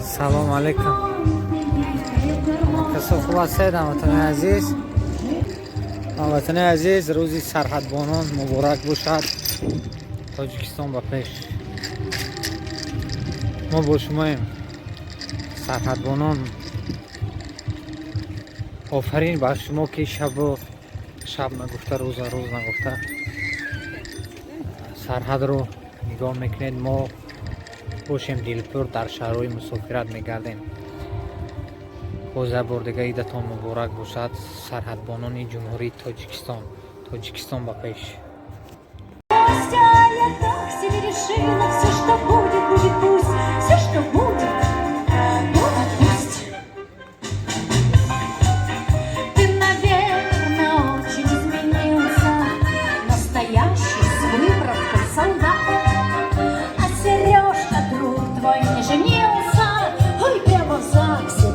Салом алейкум. Касо хуб ҳастед, ҳамватанои азиз? Ҳамватанои азиз, рӯзи сарҳадбонон муборак бошад. Тоҷикистон ба пеш! Мо бо шумоем, сарҳадбонон. Офарин бар шумо, ки шабу шаб нагуфта, рӯза рӯз нагуфта сарҳадро нигоҳ мекунед. Мо бошем, дилпур дар шаҳрҳои мусофират мегардем. Боз як бор дига идатон муборак бошад, сарҳадбонони Ҷумҳурии Тоҷикистон. Тоҷикистон ба пеш! Я так себе решила: все, что будет, будет пусть, все, что будет, будет пусть. Ты, наверное, очень изменился, настоящий с выправкой солдат. А Сережка, друг твой, не женился, ой, прямо в ЗАГСе.